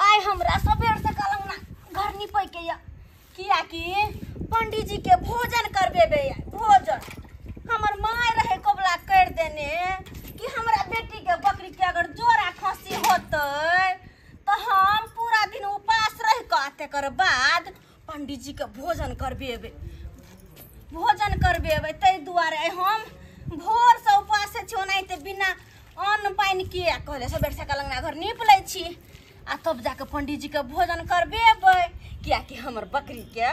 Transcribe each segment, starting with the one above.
आइ हमरा सबेर से कलंगना घर निपै के या कियाकि पंडित जी के भोजन करबेबे। भोजन हमर माय रहे कबला कर देने कि हमरा बेटी के बकरी के अगर जोड़ा खसी होतै तो हम पूरा दिन उपास रह के तेकर बाद पंडित जी के भोजन करबेबे, भोजन करबेबे। ताहि दुआरे हम भोर से उपास छी, ओनाहिते बिना अन्न पानि के कहले सबेर से कलंगना घर नीप लै छी आ तब जाके पंडित जी के भोजन करबेबै। कियाकि हमर बकरी के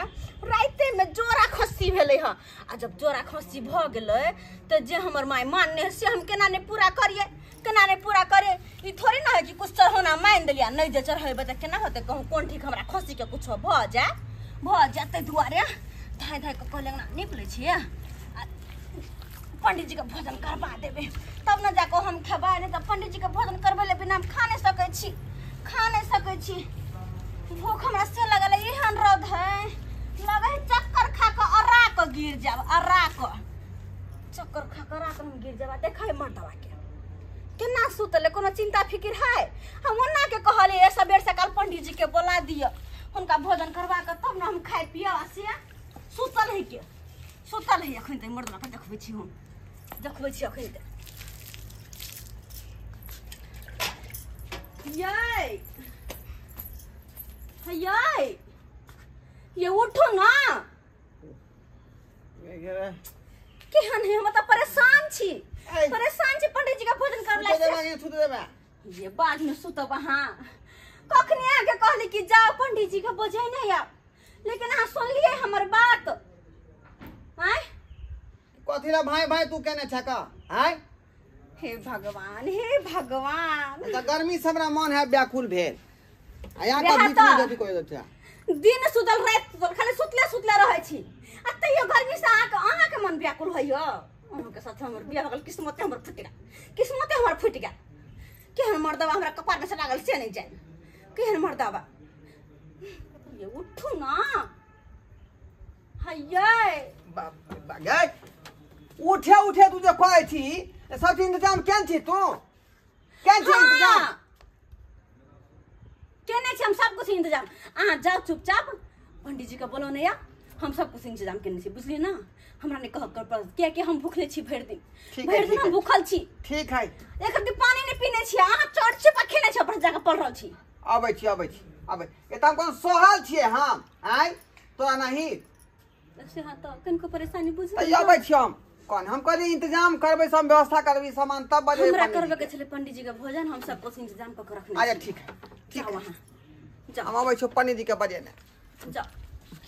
राते में जोड़ा खस्सी भेलै हँ आ जब जोड़ा खस्सी भऽ गेलै तऽ जे हमर माय मानने से हम केना नहि पूरा करियै, केना नहि पूरा करियै। ई थोड़े ना है कि कुछ चढ़ौना मानि देलियै नहि जे चढ़ेबै तऽ केना होतै, कहूँ कोन ठीक हमरा खस्सी के कुछो भऽ जाय भऽ जाय। ताहि दुआरे धाँइ धाँइ कऽ कहले अंगना नीप लै छियै आ पंडित जी के भोजन करबा देबै तब ने जाकऽ हम खेबै, नहि तऽ पंडित जी के भोजन करबै लए बिना हम खा नहि सकै छी, खा नहि सकै छी। भूख हमरा से लगल है, एहन रौद है लगे है चक्कर खा कऽ अरा कऽ गिर जाब, अरा कऽ चक्कर खा कऽ अरा कऽ हम गिर जाब। देखै मर्दवा के केना सुतल, कोनो चिंता फिकिर है? हम ओना के कहलियै सबेर सकाल पंडित जी के बोला दिअ, हुनका भोजन करबा कऽ तब ने हम खाय पियब। आ से सुतल है के सुतल है अखन तक मर्दवा के देखबै छी, हम देखबै छी अखन तक। यै यै ये उठो ना, केहन है? हम तऽ परेशान छी, परेशान छी। पंडित जी के भोजन करबला ये बाद में सुतब अहाँ। कखनी आके कहली कि जाओ पंडित जी के बजै नहीं आब, लेकिन अहाँ सुनलियै हमर बात? आँय कथी ला भाई भाई तू केने छका? आँय हे भगवान, हे भगवान, तऽ गर्मी से हमरा मन है व्याकुल भेल आ यहाँ का बीच में जति कोई अच्छा दिन सुतल रात सुतल खाली सुतले सुतले रहै छी आ तैयो गर्मी से अहाँ के मन व्याकुल होइयो। अहाँ के साथ हमर बियाह हो गेल, किस्मते हमर फुटि गेल, किस्मते हमर फुटि गेल। केहन मर्दबा हमरा कपार में से लागल से नहीं जाए, केहन मर्दबा। ये उठू ना हैयै बाप रे, उठे उठे तू जे कहै छी सब चीज इंतजाम केन छी तू, केन छी इंतजाम केने छी? हम सब कुछ इंतजाम, अहाँ जाओ चुपचाप पंडित जी के बोलौने या, हम सब कुछ इंतजाम केने छी, बुझलियै ना? हमरा नहि कहब कर पड़त कियाकि हम भूखले छी भरि दिन, भरि दिन हम भूखल छी। ठीक है, एक रत्ती पानी नहि पीने छी, अहाँ चोट छिपा खेने छी, पर जाके पड़ रहल छी। अबै छी अबै छी अबै, एतऽ हम कोन सोहल छियै हम? आँय तोरा नहीं से हाँ तऽ कनिको परेशानी बुझ अबै छी हम। कौन हम कहलियै इंतजाम करबै, सब व्यवस्था करबै सामान तब बजेबै। हमरा करबै के छलै पंडित जी के भोजन, हम सब कुछ इंतजाम कऽ के रखने। अच्छा ठीक है ठीक है, अहाँ जाओ, हम अबै छी पंडित जी के बजेने। जाओ।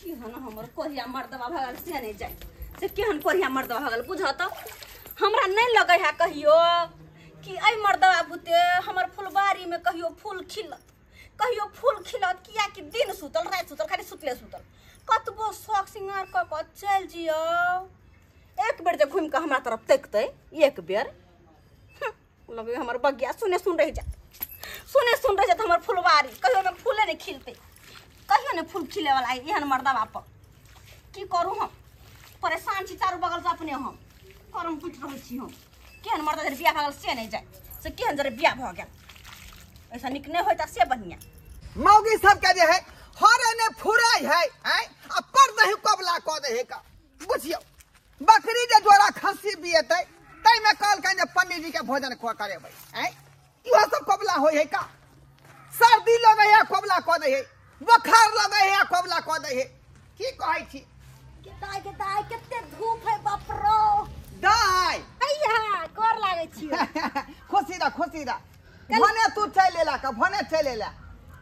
केहन हमर कोरिया मर्दबा भऽ गेल से नहि जाय, से केहन कोरिया मर्दबा भऽ गेल बुझऽ तऽ हमरा नहि लगै है कहियो कि एहि मर्दबा बुते हमर फुलबाड़ी में कहियो फूल खिलत, कहियो फूल खिलत। कियाकि दिन सुतल राति सुतल खाली सुतले सुतल, कतबो शौक सिंगार कऽ कऽ चलि जियौ एक बेर जे घुमि कऽ हमरा तरफ तकतै एक बेर लगै हमर बगिया सुने सुन रहि जायत, सुने सुन रहि जायत हमर फुलबाड़ी, कहियो ओहिमे फूले नहि खिलतै, कहियो नहि फूल खिलेवला एहन मर्दबा पर। की करू हम, परेशान छी चारू बगलसँ अपने हम करम टूटि रहल छी हम। केहन मर्दा जरे बियाह भऽ गेल से नहि जाय, से केहन जरे बियाह भऽ गेल, ऐसा नीक नहि होइता से बढ़िआँ। मौगी सबके जे है हरे ने फुराइ है आँय आ पर दही कबला कऽ दै है का, बुझियौ बकरी जे जोड़ा खस्सी बियेतै ताहिमे कहलकै जे पंडित जी के भोजन करेबै। आँय इहो सब कबला होइ है का? सर्दी लगै है कबला कऽ दै है, बोखार लगै है कबला कऽ दै है। की कहै छी? दाय कते धूप है बाप रो दाय हैया गोर लागै छी। खुशी रह खुशी रह, भने तू चलि एला का, भने चलि एला।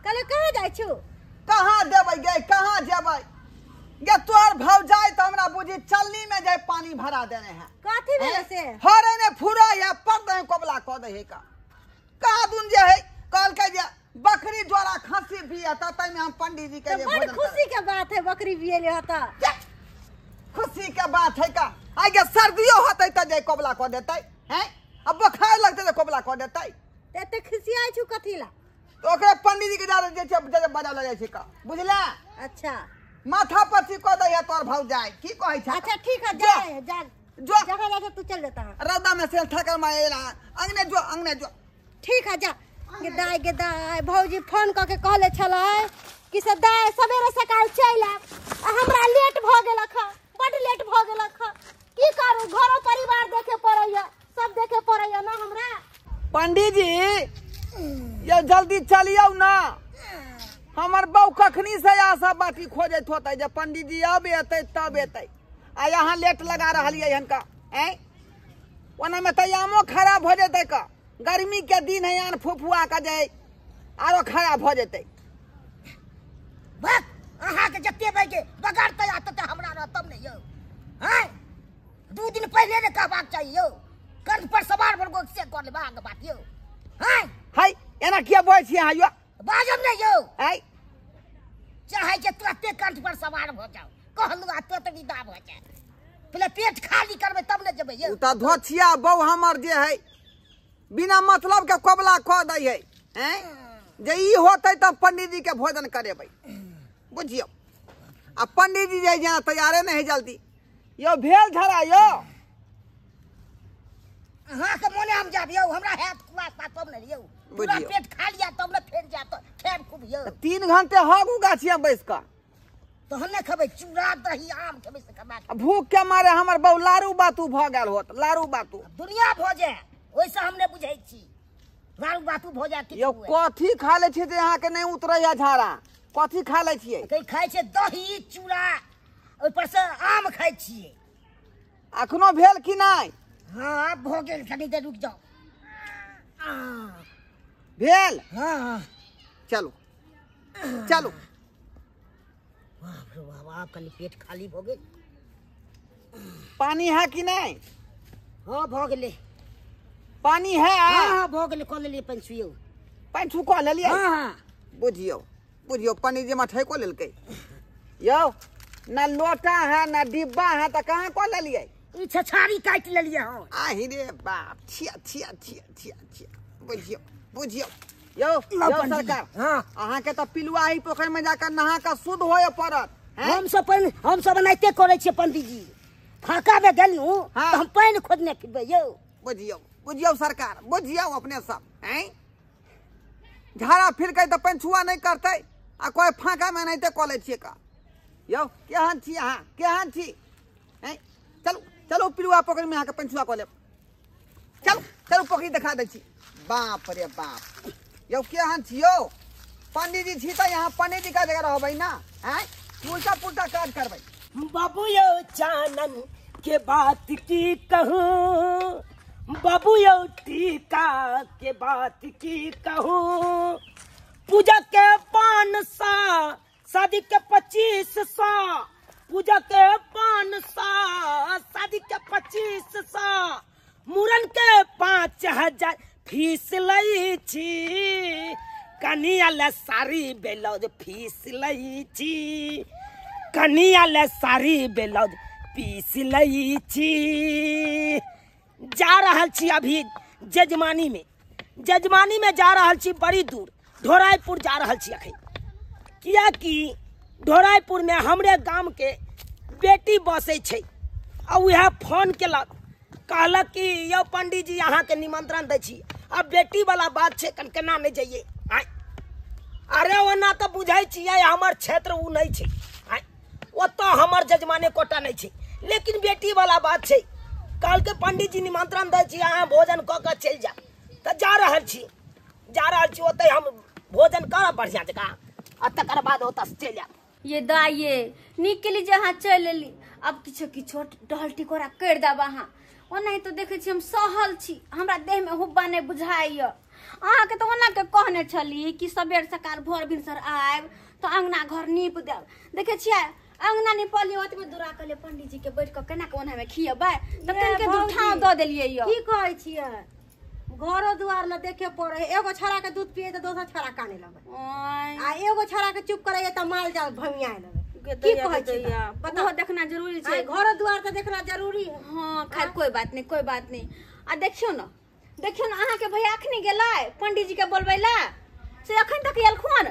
कहले कहाँ जाइ छु? कहाँ देबै गे, कहाँ जेबै गे? तोहर भौजाइ तऽ हमरा बुझी चलनी में जाय पानी भरा देने है। कथी भेल से? हरे ने फुरा है पर दही कबला कऽ दै है का। कहाँ दुन जे है कहलकै जे बकरी जोड़ा खस्सी बियेतै ताहिमे हम पंडित जी के जे बड़ खुशी के बात है, बकरी बियेले हत खुशी के बात है का? आइ गे सर्दियो होतै तऽ जे कबला कऽ देतै हैं, आ बोखार लगतै तऽ कबला कऽ देतै। एते खिसियाइ छु कथी ला? तो ओकरा पंडित जी के जा जे बजा लऽ जाइ छै का, बुझला? अच्छा माथा पची कऽ दै है तोहर भौजाइ, की कहै छै? अच्छा ठीक है, जा जा जो जगह जा तू चल जाता है। रौदा में से थकल मारे एला, अंगने जो अंगने जो। ठीक है जा। गे दाय भौजी फोन कऽ के कहले छलै कि से दाय सवेरे सकाल चलि आयब आ हमरा लेट भऽ गेलक हँ, बड लेट भऽ गेलक हँ। की करू, घरो परिवार देखे पड़ैया, सब देखे पड़ैया ना हमरा। पंडीजी ये जल्दी चलियौ ना, हमर बहू कखनी से आशा बाटी खोजैत होतै जे पंडीजी अब एतै तब एतै, आ यहाँ लेट लगा रहलियै हन का। ऐं ओना में तऽ आमो खराब हो जेतै का, गर्मी के दिन है, आन फुफुआ के जे आरो खराब हो जेतै। बस अहाँके जते बजे बगाड़तै आ तते हमरा रहतम नहि यौ। हैं 2 दिन पहिले ने कहबाक चाही यौ, कर्ज पर सवार भऽ से कऽ लेब अहाँके बात यौ। हैं है एना किया बजै छियै अहाँ यौ? बाजब नहि यौ। है चाहै छै तुरते कंठ पर सवार भऽ जाउ, कहलहुँ आ तुरत विदा भऽ जाय, पहिले पेट खाली करबै तब ने जेबै यौ। ओ तऽ धोछिया बहू हमर जे है बिना मतलब के कबला कऽ दै है। हैं जे ई होतै तब पंडीजी के भोजन करेबै, बुझियौ। आ पंडीजी जे यहाँ तैयारे नहि है जल्दी। यौ भेल झड़ा यौ? अहाँके मोने हम जायब यौ, हमरा हैत कुआस तब ने यौ, पूरा पेट खा लिया तब ने फेर जायब खायब खूब यौ। 3 घंटे हगू गाछिया बैस कऽ तहन ने खेबै, चूड़ा दही आम खेबै से खेबाक। भूख के मारे हमर बहू लारू बातू भऽ गेल होत, लारू बातू दुनिया भऽ जाय ओहिसँ हम नहि बुझै छी, लारू बातू भऽ जाय। यौ कथी खा लै छियै जे अहाँके नहि उतरैया झाड़ा? कथी खा लै छियै? कहीं खाइ छियै दही चूड़ा, ओहिपर से आम खाइ छियै। अखनो भेल कि नहि? हाँ आब भऽ गेल, कनी देर रुकि जाउ। भेल? हाँ चलू चलू। बाप रे बाप, आब कनी पेट खाली भऽ गेल। पानी है कि नहि? हाँ भऽ गेलै। पानी है? हाँ भऽ गेलै, कऽ लेलियै पंचू यौ। पंचू कऽ लेलियै? हाँ। बुझियौ बुझियौ पंडीजी मठैको लेलकै यौ, ना लोटा है ना डिब्बा है, तऽ कहाँ कऽ लेलियै? ई छछारी काटि लेलियै हँ। आहि रे बाप, छिया छिया छिया छिया छिया। बुझियौ बुझियौ यौ यौ सरकार, हाँ अहाँके तऽ पिलुआही पोखरि में जाकर नहा कऽ शुद्ध होय पड़त। हमसब एनाहिते करै छियै पंडीजी, फाँका मे गेलहुँ तऽ हम पानि खोजने फिरबै यौ। बुझियौ बुझियौ सरकार, बुझियौ अपने सब। हैं झाड़ा फिरकै तऽ पंछुआ नहि करतै आ कोइ फाँका मे एनाहिते कऽ लै छियै का। यौ केहन छी अहाँ, केहन छी? हैं चलू चलू पिलुआ पोखरि में अहाँके पंछुआ कऽ लेब। चलू चलू पोखरि देखा दै छी। बाप रे बाप, यौ केहन छी यौ? पंडीजी छी तऽ यहाँ पंडीजी का जगह रहबै ना। हैं उल्टा पुल्टा काज करबै। बाबू यौ चानन के बात की कहूँ, बाबू यौ टीका के बात की कहूँ, पूजा के 500, शादी के 2500, पूजा के 500, शादी के 2500, मुरन के 5000 फीस लै छी, कनिया ले साड़ी ब्लाउज फीस लै छी, कनिया ले साड़ी ब्लाउज पीस लै छी। जा रहल छी अभी जजमानी में, जजमानी में जा रहल छी बड़ी दूर, ढोराईपुर जा रहल छी अखन, कियाकि ढोराईपुर में हमरे गाम के बेटी बसै छै आ उएह फोन केलक, कहलक कि यौ पंडीजी अहाँके निमंत्रण दै छी। अब बेटी वाला बात छै, कन केना नहि जइयै? आँय अरे ओना तऽ बुझै छियै हमर क्षेत्र ओ नहि छै, आँय ओतऽ हमर जजमाने कोटा नहि छै, लेकिन बेटी वाला बात छै। कहलकै पंडीजी निमंत्रण दै छी, अहाँ भोजन कऽ कऽ चलि जाउ। तऽ जा रहल छी, जा रहल छी ओतऽ हम भोजन करब बढ़िआँ जकाँ आ तकर बाद ओतऽ चलि आयब। ये दाइ ये नीक केली जे अहाँ चलि एली, अब किछो किछो टहल टिकोरा करि देब अहाँ। ओनाहि तऽ देखै छी हम सहल छी, हमरा देहमे हुब्बा नहि बुझाइए। अहाँके तऽ ओना के कहने छली कि सबेर सकाल भोर भिनसर आयब तऽ अङ्गना घर नीप देब। देखै छियै अङ्गना निपलियै ओतबे दूरा कहलियै पंडीजी के बैठ कऽ केना के ओनामे खियेबै, तऽ कनिके दूर ठाँव दऽ देलियै यौ। की कहै छियै, घरो दुआर न देखे पड़े, एगो छड़ा के दूध पिए तऽ दोसर छड़ा काने लगै, आ एगो छड़ा के चुप करैए तऽ माल जाल भमियाए लगै। की कहै छियै बताओ, देखना जरूरी छै, घरो दुआर तऽ देखना जरूरी है। हाँ खैर कोई बात नहीं, कोई बात नहीं। आ देखियौ न देखियौ न अहाँके भैया अखनी गेलै पंडीजी के बोलबै ला, से अखन तक एलखुन?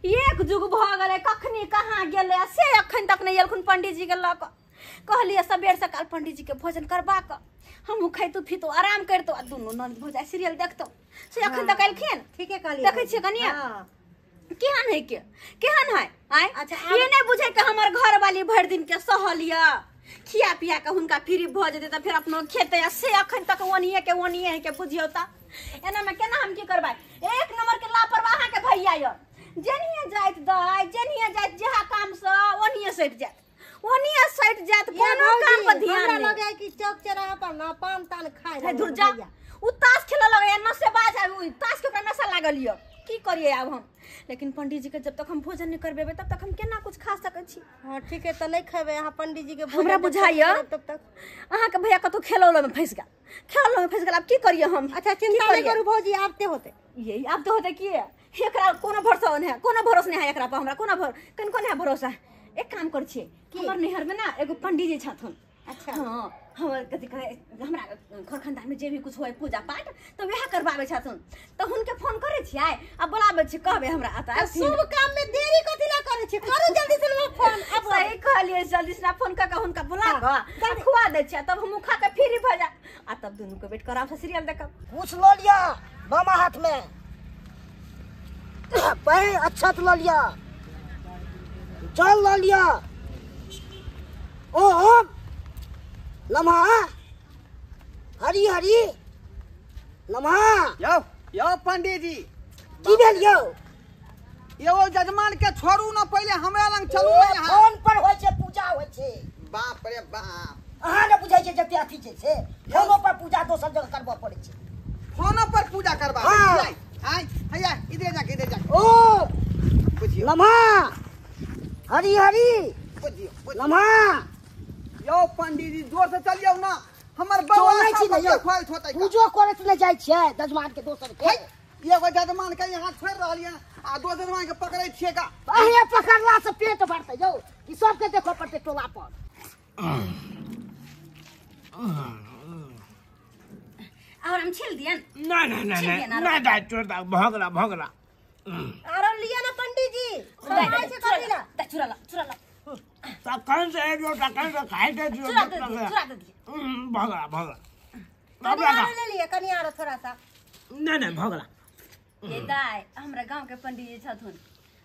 एक जुग भऽ गेलै कखनी कहाँ गेलै से अखन तक नहि एलखुन पंडीजी के लऽ कऽ। कहलियै सबेर सकाल पंडीजी के भोजन करबा कऽ हमहूँ खैतहुँ पीतहुँ आराम करितहुँ आ दुनू ननद भौजाइ सीरियल देखतहुँ। से अखन तक एलखिन। ठीके कहलियै। देखै छियै कनिया केहन है के केहन है आय। अच्छा, ये नहीं बुझे के हमर घर वाली भरि दिन के सहल या खिया पिया के हुनका फ्री भ जेतै त फेर अपनो खेतै आ से अखन तक ओनिए के ओनिए है के बुझियौ त एना में केना हम की करबै। एक नंबर के लापरवाह के भैया य जेनिए जाइत दाइ जेनिए जाइत जेहा काम से ओनिए सटि जात ओनिए सटि जात कोनो काम पर ध्यान हमरा नहीं। लगे कि चौक चौराहा पर ना पान तान खाए हे धुर जा उ ताश खेलऽ लगैया नशेबाज आब उ ताश के ओकरा नशा लागल य की करिए आब हम। लेकिन पंडित जी के जब तक हम भोजन नहीं करबेबै तब तक हम केना कुछ खा सकै छी। हां ठीक है त नहीं खेबै अहाँ पंडित जी के भोजन हमरा बुझाइया तब तक अहाँ के भैया कतौ खेलौलो में फंस गेल खेलौलो में फंस गेल आब की करिए हम। अच्छा चिंता नहीं करू भौजी आबते होते यही आब तो होते की एकरा कोनो भरोसा नहीं है कोनो भरोसा नहीं है एकरा पर हमरा कोनो कनको नहीं है भरोसा। एक काम कर छियै हमर नैहर में ना एगो पंडित जी छथुन। अच्छा हाँ हमर कथी कहे हमरा घर खानदान में जे भी कुछ होय पूजा पाठ तो वएह करबाबै छथुन त हुनके फोन करै छियै आ बोलाबै छियै कहबै हमरा आता शुभ काम में देरी कथी ला करै छी करू जल्दी से फोन। अब सही कहलियै जल्दी से फोन क के हुनका बोला क खुआ दै छियै तब हमहूँ खा के फ्री भ जा आ तब दुनू के बैठ के आराम से सीरियल देखब। कुछ ल लिया मामा हाथ में पै अच्छा ल लिया जल ल लिया ओ नमः हरि हरि नमः। यौ यौ पंडित जी की भेल यौ? यौ जजमान के छोड़ू न पहिले हमरा लंग चलू न। यहाँ फोन पर होय छै पूजा होय छै। बाप रे बाप अहाँ ने बुझै छै जते अथी छै से फोनो पर पूजा दोसर जगह करबऽ पड़ै छै। फोनो पर पूजा करबा हाँ। आय हैया इधर जा इधर जा ओ बुझियो नमः हरि हरि बुझियो नमः। यौ पंडित जी जोर से चलियौ ना हमर बौआ छी ने यौ पूजो करे ने जाय छियै जजमान के दोसर के एगो जजमान के यहाँ छोड़ रहल ये आ दोसर जजमान के पकड़ै छियै का अहे पकड़ला से पेट भरतै यौ ई सबके देखऽ पड़तै टोला पर। और हम छील दियन ना ना ना ना ना दाइ छोड़ दा भगला भगला आरो लिया ना पंडित जी समय से कथी ला दा चुरा ला चुरा ला तखन से एलियो तखन से खाइते छियो चुरा दे दिए चुरा दे दिए भगला भगला कनि आरो ले लिया कनि आरो थोड़ा सा ना ना भगला। ये दाइ हमरा गांव के पंडित जी छथुन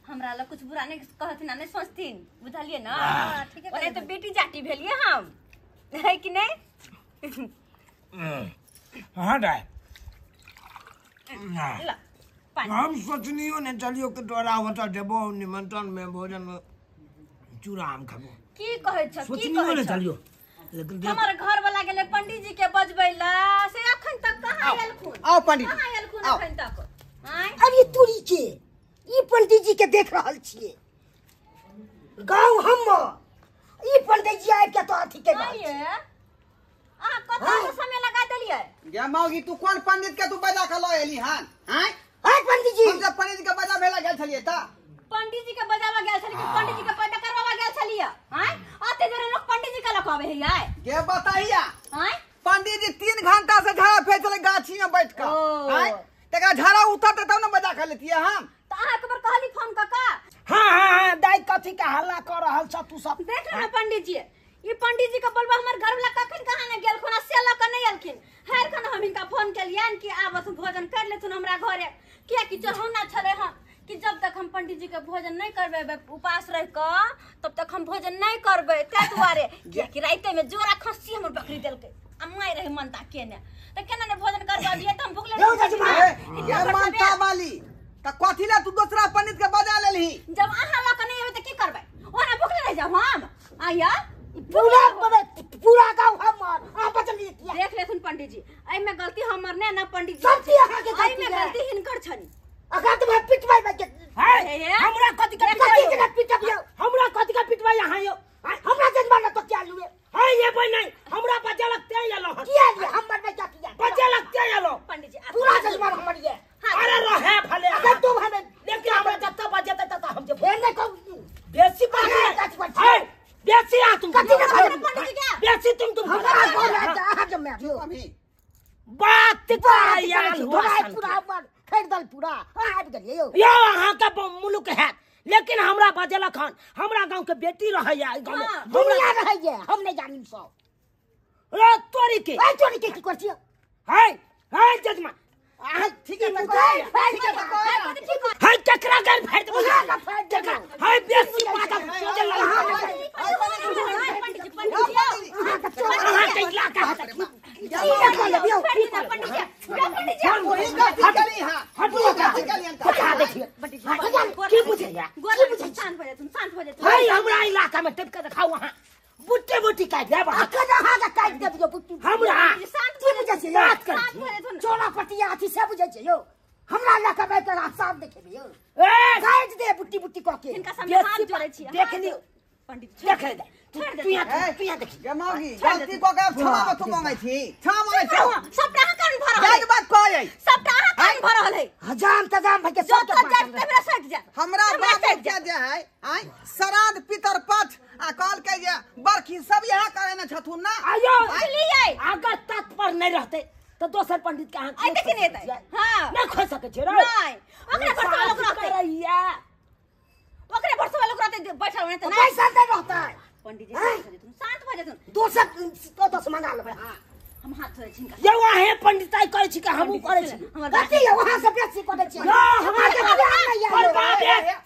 हमरा लग कुछ बुरा नहीं कहथिन आ नहीं सोचथिन बुझलिए ना। हां ठीक है ओने तो बेटी जाटी भेलिए हम है कि नहीं। हां दाइ ला पानी हम सोचनियो ने चलियो के तोरा होटल जेबो निमंत्रण में भोजन में चूड़ा आम खाबो की कहै छ की सोचनियो कहै ने छ चलियो लेकिन हमर घर वाला गेले पंडित जी के बजबै ला से अखन तक कहाँ एलखुन। आओ पंडित जी कहाँ एलखुन अखन तक आय। अरे तोरी के ई पंडित जी के देख रहल छियै गांव हम ई पंडित जी आबि के तो अथी के रहल छै। अहाँ कत समय लगा देलियै गे मौगी तू कोन पंडित के तू बजा के ल एली हन आय हाय पंडित जी हम जब पंडित जी के बजा भेला गेल छलियै त पंडित जी के बजावा गेल छलियै कि पंडित जी के पैदा करवावा गेल छलियै आय अते देर लोग पंडित जी के लकावे है आय गे बताइया आय पंडित जी 3 घंटा से झाड़ा फेंक चले गाछी में बैठ के आय तकरा झाड़ा उतरते तब न बजा के लेतियै हम त अहाँ के बर कहली फोन क का। हां हां हां दाइ कथी के हल्ला कर रहल छ तू सब देख ना पंडित जी ई पंडित जी के बोलबा हमर घर वाला कखन कहाँ ने गेलखुन आ से ल के नहीं एलखिन हर खन हम हिनका फोन केलियन कि आबस भोजन कर लेथुन हमरा घरे किया कि चढ़ौना छलै हन कि जब तक हम पंडित जी के भोजन नहीं करबे उपास रह के तब तक हम भोजन नहीं करबे तै दुआरे किया कि राते में जोरा खस्सी हमर बकरी देलकै आ माय रहे मनता केने त केना ने भोजन करबबियै त हम भुखले ये मनता वाली त कथी ला तू दोसरा पंडित के बजा लेलही जब अहाँ ल के नहीं एबै त की करबै ओना भुखले रह जाब हम आया पूरा पूरा गांव हमर अहाँ बचलियै किया देख लेथुन पंडित जी एहि में गलती हमर ने ना पंडित जी सब अहाँ के एहि में गलती हिनकर छनि अखन त भाई पिटबै के है हमरा कथि के कथि के पिटब यौ हमरा कथि के पिटबै यहाँ यौ हमरा जजमान तो क्या लुए है ये भाई नहीं हमरा बजे लगते ये लो किया लिए हमर बच्चा किया बजे लगते ये लो पंडित जी पूरा जजमान हमर ये अरे रहे भले अगर तुम हमें लेकिन हमरा जत्ता बजे तत्ता हम जे फेर नहीं कहू बेसी बात है बेसी आ तुम कथि के पंडित जी क्या बेसी तुम हमरा बोल अहाँ जमे अभी बात यार पूरा पूरा हमर खरीदल पूरा आबि गेलियै यौ यौ अहाँ के मुलुक है लेकिन हमरा बजेलक हन हमरा गांव के बेटी रहैया गांव में दुनिया रहैया हम नहीं जानी सब रे तोरी के ए तोरी के की कर छियै है है जजमान अहाँ ठीक है ठीक है हाय केकरा घर फाड़ देबै केकरा हाय बेसी बात चल अहाँ के इलाका की बुझैया हाय हमरा इलाका में टपक के देखाउ अहाँ बुट्टे बुट्टी काटि देब अखन अहाँ के काटि देब यौ बुट्टी हमरा की बुझै छियै बात कर चोरा पटिया अथी से बुझै छियै यौ हमरा इलाका में के साफ देखेबै यौ ए काटि दे बुट्टी बुट्टी कऽ के हिनका सामने हाथ जोड़ै छी देख लियौ पंडित देख ले तू यहाँ देखी गमागी गलती कऽ के क्षमा मत मांगै छी क्षमा मांगै छी सबटा अहाँ कान भऽ रहल जात बात कहै सबटा अहाँ कान भऽ रहल है हजाम तजाम भाई के जो तो जात हमरा सट जा हमरा बाबू के जे है आय श्राद्ध पितर पक्ष आ कहल के जे बरखी सब यहाँ करे ने छथुन ना आयो लिए अगर तत्पर नहीं रहते तो दोसर पंडित के अहाँ आइ देखि नहीं एतै हां नहीं खोज सकै छियै रे नहीं ओकरा भरसा लोक रहतै करैया ओकरे भरसा लोक रहतै बैठल रहतै नहीं पैसा दे रहतै पंडित जी शांत हो जेथुन शांत हो जेथुन दोसर ओतऽ से मंगा लेबै हां हम हाथ धोइ छी हिनका यौ अहें पंडिताई करै छी कि हमहूँ करै छी कथी यौ अहाँ से बेसी करै छी यौ हमरा अहाँके ज्ञान नहि यऽ पर बाप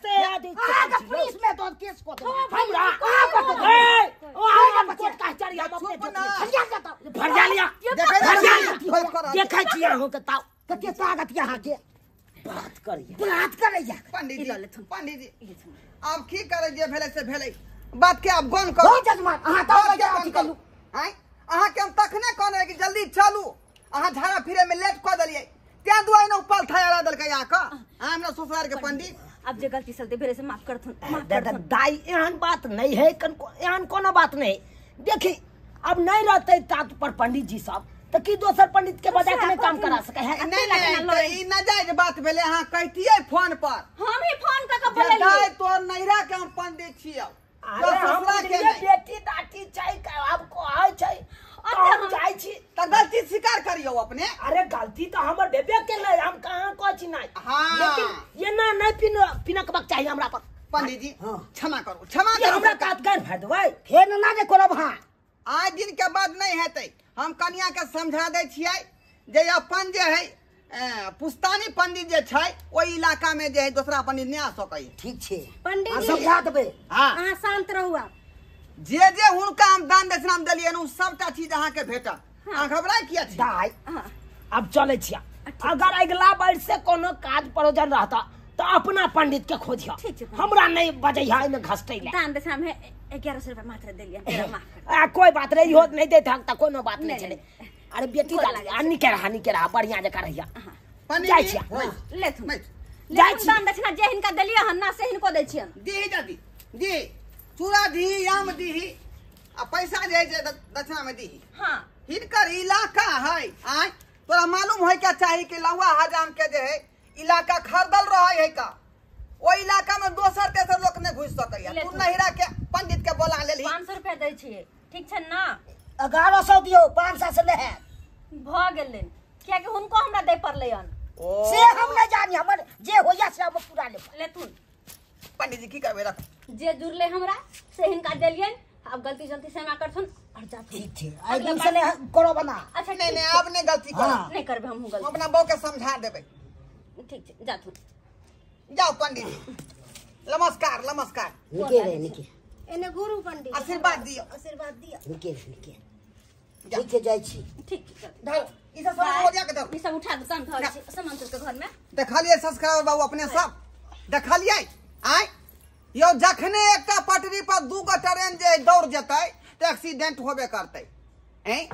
से आदि अहाँके पुलिस में तो केस कऽ देबै हमरा अहाँ कऽ देबै ए ओ हम कोर्ट कचहरी हम अपने चुप ना। फरिया जाता फरिया लिया देखै फरिया लिया। देखै छी अहूँ के ताव कते ताकत यऽ अहाँके बात करिए बात करैया पंडित जी पंडित जी आब की करै जे भेलै से भेलै बात के आब गन करू हो जजमान अहाँ तऽ बात के अथी गन करू करू आँय अहाँके हम तखने कहने कि जल्दी चलू अहाँ झाड़ा फिरे में लेट कऽ देलियै तें दुआरे ने उपल थाया देलकै अहाँके अहाँ हमरा ससुरार के पंडित अब जे गलती सलती भेलै से माफ करथुन माफ करथुन दाई एहन बात नहीं है एहन कोनो बात नहीं देखी अब नहीं रहते तात पर पंडित जी सब तो की दोसर पंडित के बजा के नहीं काम करा सके है नहीं नहीं तऽ ई नाजायज बात भेलै अहाँ कहितियै फोन पर हम ही फोन क के जे बोललियै दाइ तोर नैहरा के हम पंडित छियौ अरे हम ससुरा के बुझलियै नहि बेटी दाटी छै आब कहै छै अच्छा, तऽ हम हम- जाइ छी तऽ गलती स्वीकार करियौ अपने अरे गलती तो हमर भेबे केलै हम कहाँ कहै छी नहीं हाँ। लेकिन एना नहीं पिनकबाक चाही हमरा पर पंडित जी क्षमा करू क्षमा ये करू हमरा कात गारि फाड़ि देबै फेर ना जे करब अहाँ आइ दिन के बाद नहीं हेतै हम कनिया के समझा दै छियै जे अपन जे है पुस्तानी पंडित जे छै ओहि इलाका में जे है दोसरा पंडित नहि आ सकै ठीक छै पंडित अहाँ जी। समझा देबै हाँ अहाँ शांत रहू आब जे जे हुनका हम दान दक्षिणा मे देलियनि ओ सबटा चीज अहाँके भेटत अहाँ घबराइ किया छी दाइ अब चलै छियै अगर अगिला बार से कोनो काज परोजन रहता तो अपना पंडित के खोजिह ठीक छै। हमरा नहीं बजैह एहिमे घसटै ले दान दक्षिणा में 1100 रुपया मात्र देलियै तेरा माफ कर आ कोई बात नहीं हो नहीं देत हक त कोनो बात नहीं नहीं, छलै नहीं। अरे बेटी गोर दादी लागै आ निके रहा निके रहा बढ़िया जकाँ रहिया पंडित जाइ जी छियै लेथुन बैठ। जाइ छी। दान दक्षिणा जे हिनका देलियै हन ना से हिनको दै छियन दीही दादी दीही चूड़ा दीही आम दीही आ पैसा जे है से दक्षिणा में दीही हां हिनकर इलाका है आय तोरा मालूम है क्या चाही कि लौआ हजाम के जे है इलाका खरीदल रहे है का ओहि इलाका में दोसर तेसर लोक नहीं घुस सकैया ले तू तू। नहिरा के पंडित के बोला लेलही 500 रुपया दै छियै ठीक छै ना 1100 दियौ 500 से नहि हैत भऽ गेलै कियाकि हुनको हमरा दै पड़लै हन ओ से हम नहि जानी हमर जे होइया से हम पूरा लेबै लेथुन पंडित जी की करबै रख जे जुड़लै हमरा से हिनका देलियनि अब गलती जल्दी क्षमा करथुन और जाथुन ठीक छै आइ दिन से नहि करब ना अच्छा नहीं ठीक नहीं छै। आब नहीं गलती करब हाँ। नहीं करबै हमहूँ हम गलती अपना बहू के समझा देबै ठीक छै जाथुन जाओ पंडित जी नमस्कार नमस्कार निके रहे निके एने गुरु पंडित आशीर्वाद दियौ आशीर्वाद दियौ निके रहे निके ठीक छै जाइ छी ठीक छै जाथुन। धर ई सब सामान ओरिया के धर ई सब उठा दू तहन धरै छी सामान तोड़ के घर में देखलियै सब्सक्राइबर बाबू अपने सब देखलियै आय यौ जखने एकटा पटरी पर दू गो ट्रेन जे दौड़ जेतै तऽ एक्सीडेंट होबे करतै ऐं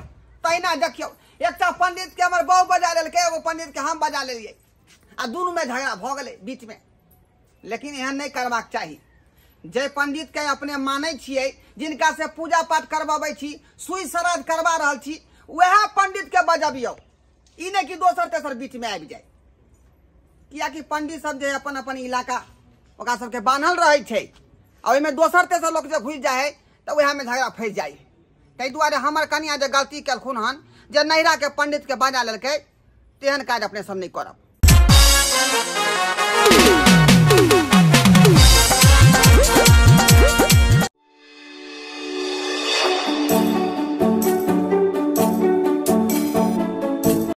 तहिना देखियौ एकटा पंडित के हमर बहू बजा लेलकै एगो पंडित के हम बजा लेलियै आ दुनू में झगड़ा भऽ गेलै बीच में लेकिन एहन नहि करबाक चाही जे पंडित के अपने मानै छियै जिनका से पूजा पाठ करबाबै छी सुई श्राद्ध करबा रहल छी वएह पंडित के बजबियौ ई नहि कि दोसर तेसर बीच में आबि जाय कियाकि पंडित सब जे अपन अपन इलाका ओकरा सबके बान्हल रहै छै आ ओहिमे दोसर तेसर लोक जे घुसि जाइ है तऽ वएहमे झगड़ा फँसि जाइ है ताहि दुआरे हमर कनिया जे गलती केलखुन हन जे नैहराके पंडितके बजा लेलकै तेहन काज अपने सब नहि करब।